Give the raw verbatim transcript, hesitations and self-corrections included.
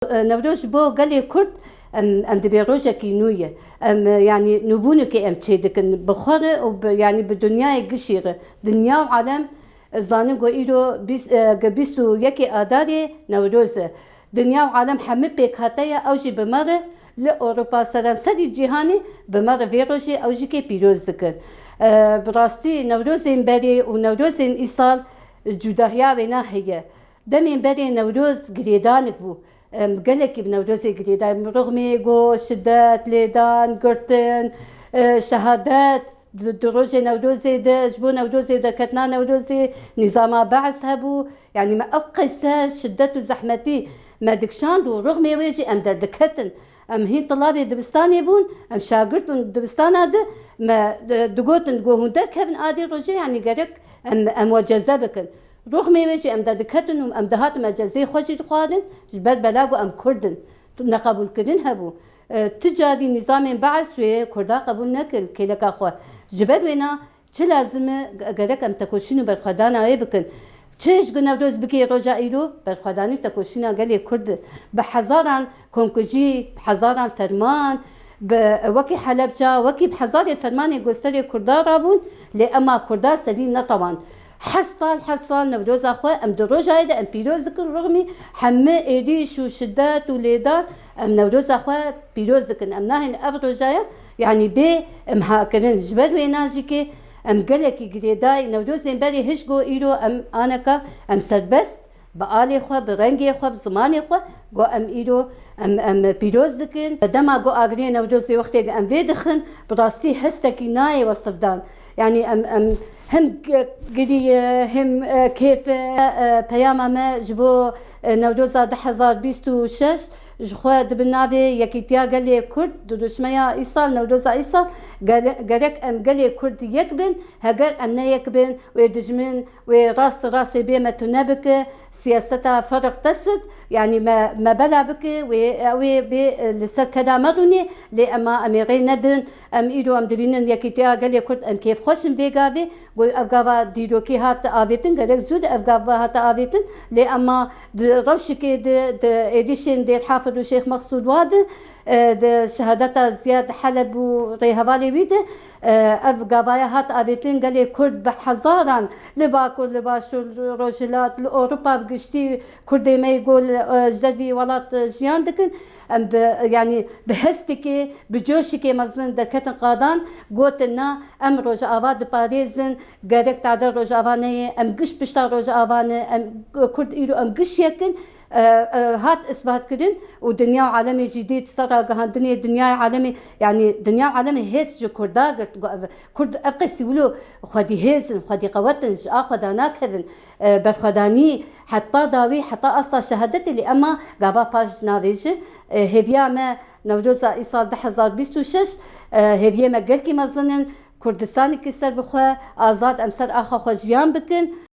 E, Newroz ji bo gelê Kurd, em, em dibê rojekî nû ye. Em, e, yanî nûbûnekê em çêdikin bi xwe re û bi, yanî bi dinyayê gişî re. Dinya û alem, e, zanin ku îro bîst, e, ge bîst û yekê Adarê Newroz e. Dinya û alem hemî pêkhate ye, ew jî bi me re li Ewropa, seranserî cîhanê bi me re vê rojê ew jî kê pîroz dikin. E, bi rastî Newrozên berê û Newrozên îsal cudahiya wêna heye. Demên berê Newroz girêdanik bû. Em gelekî bi Newrozê girêdayî. Ruxmê got, şidet, lêdan, girtin, e, şehadet. Di, di rojê Newrozê de, ji bo Newrozê û derketina Newrozê, nîzama Beis hebû. Yanî me ew qese şidet û zehmetî me dikişand û ruxmê wê jî em derdiketin. Em hîn tilabê dibistanê bûn, em şagirt bûn dibistana de, me, e, digotin, got, hûn derkevin adê rojê, yanî gerek em, em we ceze bikin. Ruxmê wê jî em derdiketin û em dihatin, me cezeyê xwe jî dixwarin, ji ber bela ku em Kurd in. Tu neqebûlkirin hebû. E, ti carî nîzamên Beis wê Kurda qebûl nekir, kêleka xwe. Ji ber wêna çi lazim e, ge-, gerek em tekoşîn û berxwedana wê bikin. Çi ji Newroz bikê roja îro? Berxwedanî û tekoşîna gelê Kurd e. Bi hezaran komkujî, bi hezaran ferman, bi, wekî Helebca, wekî bi hezarê fermanê ku serê Kurda rabûn, lê ema Kurda serî netewand. Her sal, her sal Newroza xwe em di rojayê de em pîroz dikin, rixmî hemî êrîş û şidet û lêdan em Newroza xwe pîroz dikin. Em nahên ev rojaya, yanî bê imha kirin. Ji ber wêna jî kê em gelekî girêdayî Newrozên berê hişk got îro em aneka em serbest, bi alê xwe, bi rengê xwe, bi zimanê xwe, got em îro em, em pîroz dikin. Dema got agirê Newrozê wextê em vê dixin, bi rastî hestekî nayê wesifdan. Yanî em, em him g-, girî ye, him, e, kêf e, e, peyama me ji bo, e, Newroza du hezar bîst û şeş ji xwe dibe navê Yekîtiya Gelê Kurd, dirûşmeya îsal, Newroza îsal, gere-, gerek em gelê Kurd yek bin, heger em ne yek bin, wê dijmin, wê rast rast wê bê me tune bike, siyaseta ferq tesit, yanî me, me bela bike, wê, ew ê bê, e, li ser keda me rûnê, lê ema em ê rê nedin, em îro em dibînin Yekîtiya Gelê Kurd, em kêfxweş in vê gavê, got ev gava dîrokî hat avêtin, gerek zû de ev gava hate avêtin, lê ema di rewşikê de, di êrîşên Dêrhafir û Şêx Mexsûd wa de, e, di şehadeta Ziyad Heleb û rêhevalê wî de, e, ev gavaya hat avêtin, gelê Kurd bi hezaran li Bakur, li Başûr, li Rojhilat, li Ewropa bi giştî Kurdê me yê ku li, e, ji dervî welat, e, jiyan dikin. Em bi, yanî bi hestikê, bi coşikê mezin derketin qadan, gotin na, em Rojava diparêzin, gerek tade Rojava neyê, em giş pişta Rojava ne, em Kurd îro em giş yek in, e, e, hat isbat kirin û dinya û alemê jî dît ser ragihandinê dinyayê alemê, yanî dinya û alemê hêz ji Kurda girt, got ev, Kurd ev qesî wilo xwedî hêz in, xwedî qewet in, ji a xwe danakevin, e, berxwedanî heta dawî, heta asta şehadetê lê ema gava paş navêjin. E, hêviya me Newroza îsal du hezar bîst û şeş, e, hêviyê me gelkî mezin in, Kurdistanekî serbixwe, azad em ser axa xwe jiyan bikin.